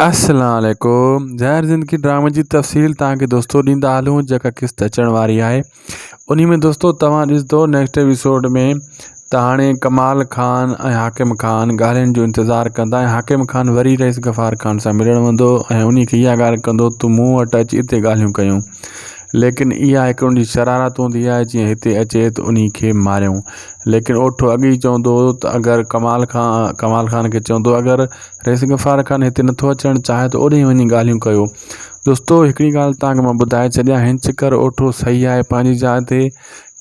السلام عليڪم زهر زندگي ڊرامي جي تفصيل توهان کي دوستو ڏيندا هلون جيڪا قسط اچڻ واري آهي انهي ۾ دوستو توهان ڏسندو نيڪسٽ ايپيسوڊ ۾ ته هاڻي ڪمال خان ۽ حاڪم خان ڳالهين جو انتظار ڪندا ۽ حاڪم خان وري رئيس غفار خان سان ملڻ ويندو ۽ انهي کي اها ڳالهه ڪندو تون مون وٽ اچ اتي ڳالهيون ڪيون ليڪن اها هڪ ان جي شرارت هوندي آهي جيئن هتي اچي ته انهي کي ماريون ليڪن اوٺو اڳ ئي چوندو هو ته اگر ڪمال خان ڪمال خان کي چوندو اگر رئيس غفار خان هتي نٿو اچڻ چاهي ته اوڏانهن وڃي ڳالهيون ڪيو. دوستو هڪڙي ڳالهه توهان کي مان ٻڌائي ڇڏيان هن چڪر اوٺو صحيح آهي پنهنجي جاء تي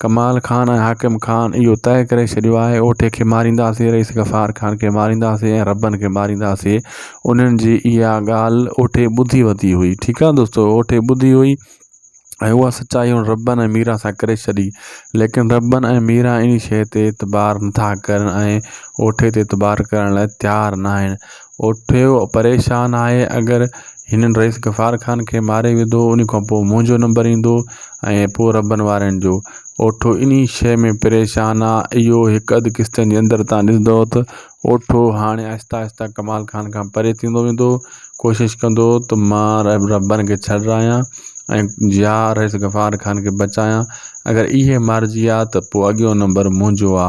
ڪمال خان ۽ حاڪم خان اهو طئي ڪري ڇڏيو آهي اوٺي کي مارينداسين رئيس غفار خان کي مارينداسين ۽ ربن کي مارينداسين انهن جي اها ڳالهه اوٺي ٻڌي ورتي هئي ٺيڪ آهي دوستو اوٺي ٻڌي هئي ۽ اها سچائي هن ربن ۽ ميران سان ڪري ڇڏي. ليڪن ربن ۽ ميران انهي شيء تي اعتبار نٿا ڪرن ۽ اوٺي تي اعتبار ڪرڻ لاء تيار ناهن. اوٺيو پريشان آهي اگر هنن رئيس غفار خان کي ماري وڌو انهي کان پوء منهنجو نمبر ايندو ۽ پوء ربن وارن جو. اوٺو انهي شيء ۾ پريشان آ. اهو هڪ اڌ قسطن جي اندر تان ڏسندؤ ته اوٺو هاڻي آهستي آهستي ڪمال خان کان پري ٿيندو ويندو. ڪوشش ڪندو ته مان ربن کي ڇڏرايان ۽ يا رئيس غفار خان کي بچايان اگر اهي مارجي ويا ته پوء اڳيون نمبر منهنجو آ.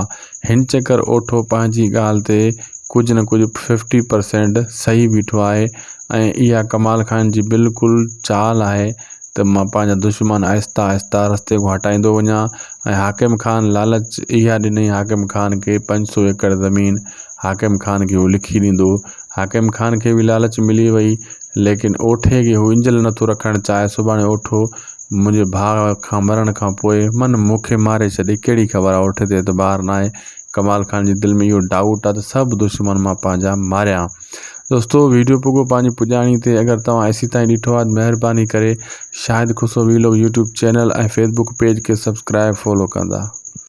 هن چڪر اوٺو پنهنجي ڳالهه تي ڪجهه نه ڪجهه ففٽي پرسينٽ صحيح بيٺو آهي ۽ اها ڪمال خان جي بلڪل چال آهي ته مان پنهنجا دشمن آهستي آهستي رستي کان هٽائيندو وڃان ۽ حاڪم خان لالچ اها ڏني حاڪم خان کي 500 ايڪڙ زمين حاڪم خان کي هو لکي ڏيندو. حاڪم خان کي به لالچ ملي وئي، ليڪن اوٺي کي هو انجل نٿو رکڻ چاهي. سڀاڻي اوٺو منهنجي ڀاء کان مرڻ کان پوء من مون کي ماري ڇڏي، ڪهڙي خبر آ اوٺي تي اعتبار ناهي. ڪمال خان جي دل ۾ اهو ڊائوٽ آ ته سڀ دشمن مان پنهنجا ماريان. دوستو ويڊيو پڳو پنهنجي پڄاڻي تي اگر توهان ايسي تائين ڏٺو آ ته مهرباني ڪري Shahid Khusro vlog YouTube channel ۽ Facebook page کي سبسڪرائب فالو ڪندا.